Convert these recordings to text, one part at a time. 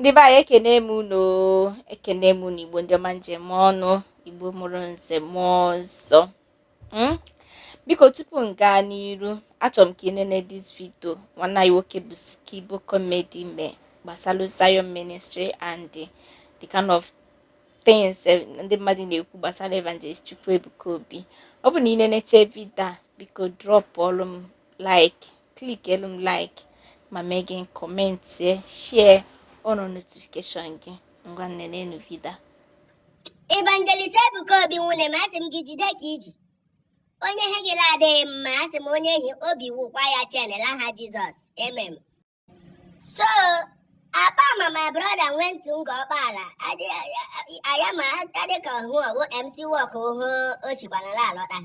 Ndị be anyị, ekene m unu, ekene m unu. Igbo ndị ọma, njem ọnụ, Igbo mụrụ nze mụọ ọzọ. Biko, tupu m gaa n'iru, achọrọ m ka ị nene this video nwanne anyị nwoke bụ Skibo Comedy mee gbasara Zion Ministry and the kind of things ndị mmadụ na-ekwu gbasara Evangelist Chukwuebuka Obi. Ọ bụ na ị neneche video a, biko drop ọlụ m like, click elu m like, ma mee gị comment, share ọnụ notification gị. Ngwa, nenenu video a. Evangelist Ebuka Obi, nwunye m, asị m gị jide ka iji onye ihe gị adịghị mma. Asị m onye ehi obi wụkwa ya chain aha Jizọs, amen. So apa ma my brother went to Ngor Okpala aya ma adị ka hụ ọwụ MC work hụ o sikwana alọta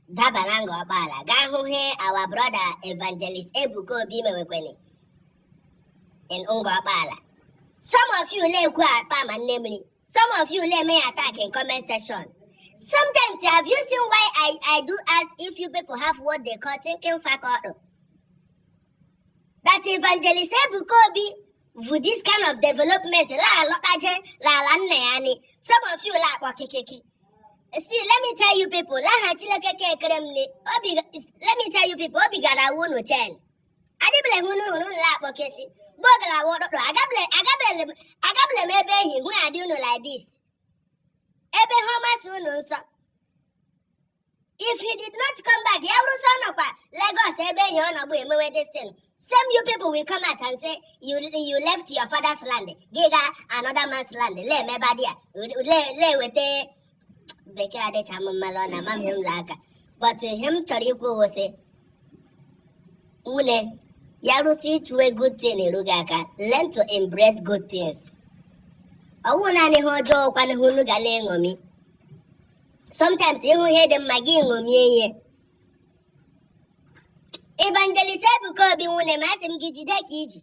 daba na Ngor Okpala gaa hụ he our brother Evangelist Ebuka Obi mewekwene in Ngor Okpala. Some of you na-ekwu akpa ma nne mmiri, some of you na-eme ya attack in comment section. Sometimes, have you seen why I do ask if you people have what they call thinking faculty? That Evangelist Ebuka Obi with this kind of development la alọtaje la ala nna ya ni, some of you la akpọ kikiki. See, let me tell you people, laha Chineke ke ekere m ni obi. Let me tell you people, obi gara awụ unu chain adịbele hụ unu hụrụ unu la akpọ kesi mgbe ọ gara awụ ọdụdụ. Agabele m ebe ehi hụ adị unu like this, ebe ha ọmasị unu nsọ. If he did not come back, ya bụrụ sọ nọkwa Lagos ebe enyi ọ nọbụ emewe this thing, same you people will come out and say you left your father's land, gị ga another man's land lee emebe dị ya lee weta bekee adịcha m mmalụ ọ na ama m ihe m la aka. But ihe m chọrọ ikwu wụ sị, nwunye ya rụsị ịtụwe good thing erughị aka, learn to embrace good things. Ọ wụ naanị ihe ọjọọ kwanụ ihe unu ga na-eṅomi. Sometimes ịhụ ihe dị mma, gị ṅomie ihe. Evangelist Ebuka Obi, nwunye m, asị m gị jide ka iji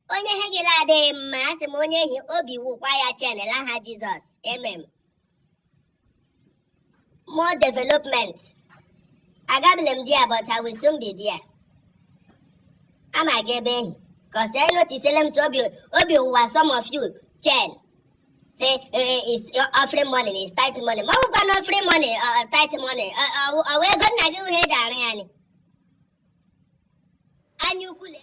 onye ihe gị adịghị mma. Asị m onye ehi obi wụkwa ya chain aha Jizọs, amen. More development agabile m there, but I will soon be there. Ama aga ebe ehi cause I notice m so obi ụwa some of you chain say is offering money, is tithe money. Ma ọ bụkwa na offering money, tithe money, ọ wee ego nna gị ihe eji arụ ya ni anya ukwu le.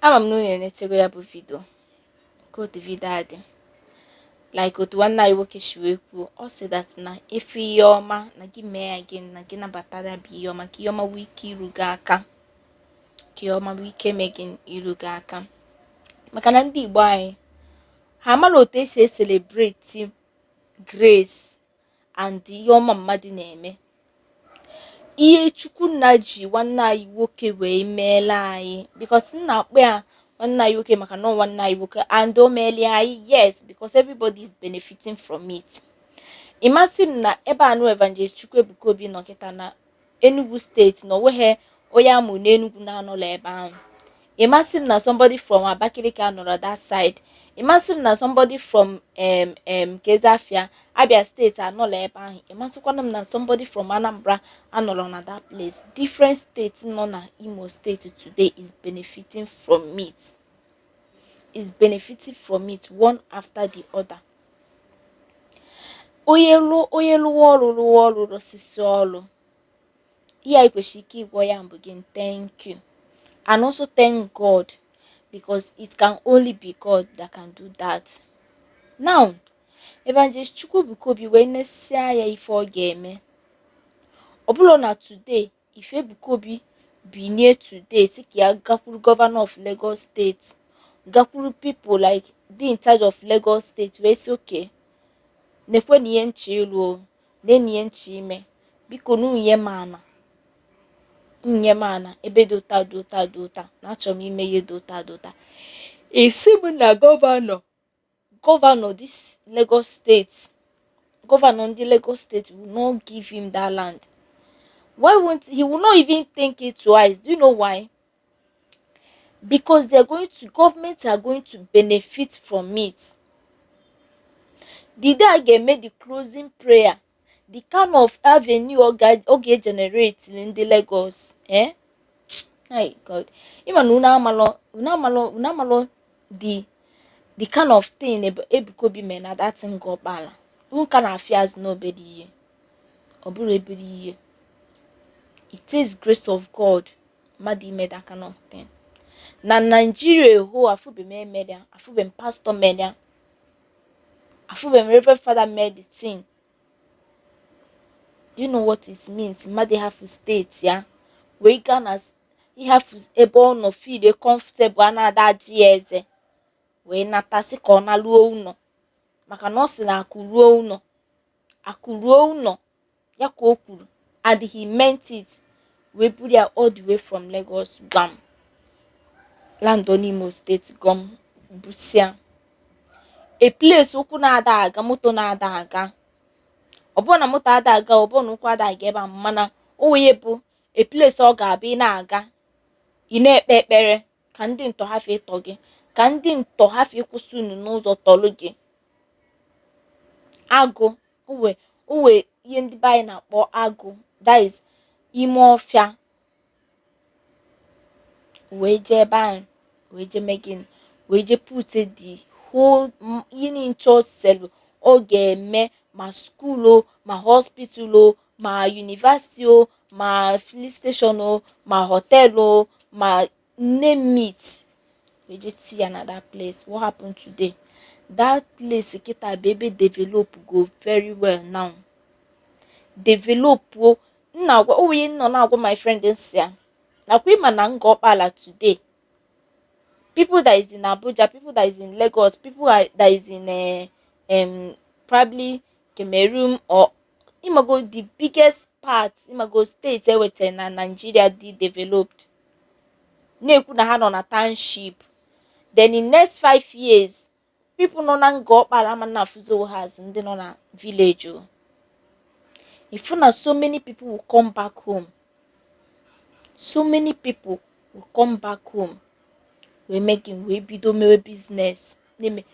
Ama m na unu enechego ya bụ video ka otu video a dị like otu nwanne anyị nwoke si wee kwuo. Ọ sị that na efe ihe ọma na gị mee ya gị na gị nabatara ya bụ ihe ọma, ka ihe ọma nwee ike iru gị aka, ka ihe ọma nwee ike ime gị iru gị aka, maka na ndị Igbo anyị ha amara otu esi e celebrate grace and ihe ọma mmadụ na-eme. Ihe Chukwunna ji nwanne anyị nwoke wee meela anyị, because m na-akpọ ya nwanne anyị nwoke maka na ọ nwanne anyị nwoke and o meelie anyị, yes, because everybody is benefiting from it. Ịmasị m na ebe anụ Evangelist Chukwuebuka Obi nọ kịta na Enugu Steeti na onweghị onye amụ n'Enugu na-anọla ebe ahụ. Ịmasị m na somebody from Abakaliki anọrọ that side. Ịmasị m na somebody from Kezafia, Abia Steeti anọla ebe ahụ. Ịmasịkwana m na somebody from Anambra anọrọ na that place. Different states nọ na Imo State today is benefiting from it, is benefiting from it one after the other. Onye lụọ, onye lụwa ọrụ, lụwa ọrụ, rụsisi ọrụ, ihe anyị kwesịrị ike ịgwọ ya mbụ gị, thank you, and also thank God, because it can only be God that can do that. Now, Evangelist Chukwuebuka Obi wee nesia ya ife ọ ga-eme. Ọ bụrụ na today, if Ebuka Obi binie today sị ka ya gakwuru governor of Lagos State, gakwuru people like dị in charge of Lagos State, wee sị, "Okay, nekwe na ihe nche ịlụ o nene ihe nche ime, biko na unye m ana, nye m ana ebe dị ụta dị ụta dị ụta, na achọrọ m ime ihe dị ụta dị ụta," esi m na governor this Lagos State, governor ndị Lagos State will not give him that land. Why won't he? Will not even think it twice. Do you know why? Because they are going to, government are going to benefit from it. The day a ga-eme the closing prayer, the kind of avenue ọ ga-generate ndị Lagos, eh, my God, ịma na unu amalọ, unu amalọ, unu amalọ. The kind of thing Ebuka Obi mere na that Ngor Okpala nka na-afịa azụ n'obere ihe, ọ bụrụ ebere ihe. It takes grace of God mmadụ ime that kind of thing na Nigeria. Ho afụbe m emere ya, afụbe m pastor mere ya, afụbe m reverend father mere the thing. Do you know what it means mmadụ ịhafụ steeti ya wee gaa na ịhafụ ebe ọ nọ, feel comfortable, a na-ada ajị ya eze, wee natasị ka ọ naluo ụlọ, maka na ọ sị na akụ ruo ụlọ, akụ ruo ụlọ ya ka o kwuru, and he meant it, wee buru ya all the way from Lagos, gbam, land n'Imo Steeti, gọm busia a place ụkwụ na-ada aga, moto na-ada aga. Ọ bụrụ na moto ada aga, ọ bụrụ na ụkwụ ada aga ebe a, mana o wee bụ a place ọ ga-abụ ị na-aga, ị na-ekpe ekpere ka ndị ntọ hafe ịtọ gị, ka ndị ntọ hafe ịkwụsị unu n'ụzọ tọlụ gị. Agụ owe ihe ndị be anyị na-akpọ agụ, that is ime ọfịa, wee jee ebe ahụ, wee jee mee gịnị? Wee jee put the whole ihe niile ọ sịrị ọ ga-eme, ma school o, ma hospital o, ma university o, ma filling station o, ma hotel o, ma name it, wee jee tii ya na that place. What happened today? That place kịta bụ ebe develop go very well now, develop o. M na-agwa o onye nọ na-agwa my friend, nsị ya nakwa ịma na Ngor Okpala today, people that is in Abuja, people that is in Lagos, people that is in probably Cameroon or imago the biggest part, imago steeti ewetara na Nigeria dị developed, na-ekwu na ha nọ na township. Then in next 5 years, people nọ na Ngor Okpala ama na afụzi onwe ha as ndị nọ na village o. Ifu na so many people will come back home, so many people will come back home, wee mee gịnị? Wee bido mewe business na-eme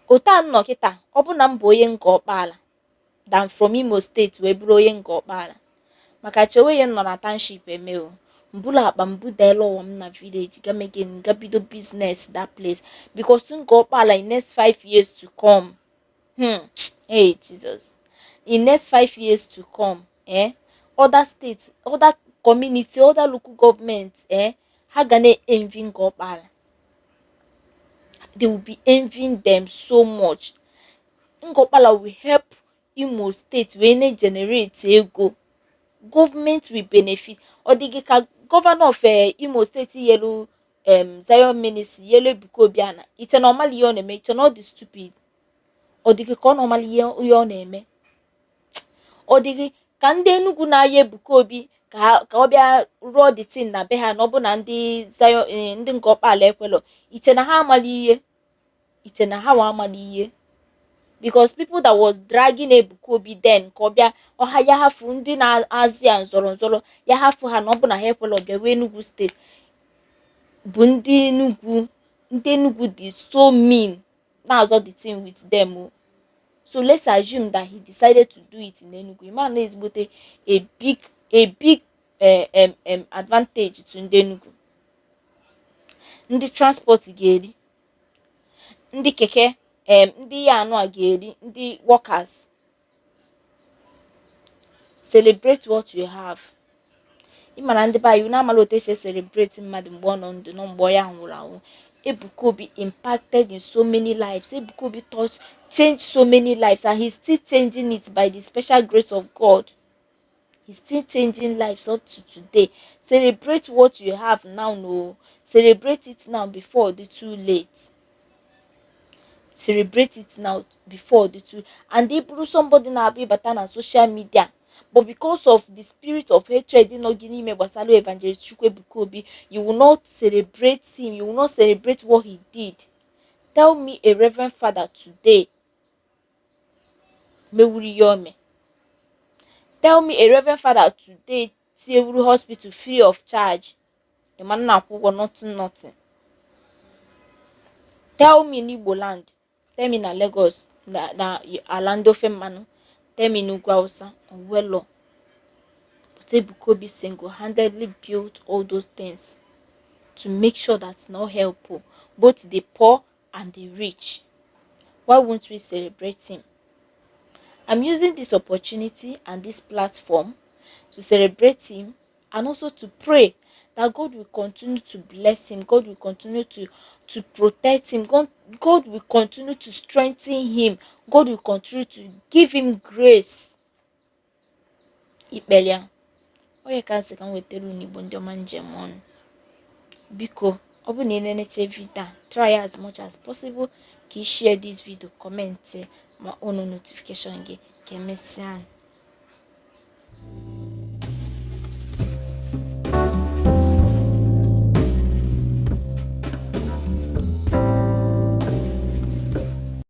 otu a nọ kịta. Ọ bụ na m bụ onye Ngor Okpala than from Imo Steeti wee bụrụ onye Ngor Okpala, maka chewe ihe nọ na township eme o mbụlụ akpa mbụ dela ụwa m na village, ga mee gịnị? Ga bido business that place, because Ngor Okpala in next 5 years to come, hey Jesus, in next 5 years to come, other states, other community, other local government, ha ga na-envy Ngor Okpala. They will be envying them so much. Ngor Okpala will help Imo State wee na-generate ego. Government will benefit. Ọ dị gị ka governor of Imo Steeti yelu Zion Ministry, yelu Ebuka Obi ana, iche na ọ mala ihe ọ na-eme? Iche na ọ dị stupid? Ọ dị gị ka ọ na ọmala ihe ọ na-eme? Ọ dị gị ka ndị Enugu na-aya Ebuka Obi ka ka ọ bịa rụọ the thing na be ha, na ọ bụ na ndị Zion, ndị Ngor Okpala ekwelọ? Iche na ha amala ihe? Iche na ha wa amala ihe? Because people that was dragging Ebuka Obi then ka ọ bịa ọha ya, hafụ ndị na-azụ ya nzọrọ nzọrọ ya, hafụ ha na ọ bụ na ha ekwela ọbịa wee Enugu Steeti, bụ ndị Enugu. Ndị Enugu dị so mean na-azọ the thing with them o. So let's assume that he decided to do it in Enugu. Ịma na ezigbote a big advantage to ndị Enugu. Ndị transport ga-eri, ndị keke, ndị ya anụ a ga-eri, ndị workers. Celebrate what you have. Ị mara ndị be anyị unu amala otu esi celebrate mmadụ mgbe ọ nọ ndụ nọ mgbe ọ ya nwụrụ anwụ. Ebuka Obi impacted in so many lives. Ebuka Obi touched, changed so many lives, and he's still changing it by the special grace of God. He's still changing lives up to today. Celebrate what you have now. No, celebrate it now before the too late. Celebrate it now before the too. And ị bụrụ somebody na-abịa ịbata na social media, but because of the spirit of hatred nọ gị n'ime gbasara Evangelist Chukwuebuka Obi, you will not celebrate him, you will not celebrate what he did. Tell me a reverend father today mewuru ihe o mee. Tell me a reverend father today tinyewuru hospital free of charge, ịma na akwụ ụgwọ, nothing, nothing. Tell me n'Igbo land, tell me na Lagos, na ala ndị ofe mmanụ, tell me n'ugwu Hausa onwelo. But Ebuka Obi single-handedly built all those things to make sure that no help both the poor and the rich. Why won't we celebrate him? I'm using this opportunity and this platform to celebrate him and also to pray that God will continue to bless him, God will continue to protect him, God will continue to strengthen him, God will continue to give him grace. Ikpele ya onye ka nsị ka m wetara unu. Igbo ndị ọma, njem ọnụ. Biko, ọ bụrụ na ị na-eneche video a, try as much as possible ka ị share this video, comment ma unu notification gị. Ka emesịa.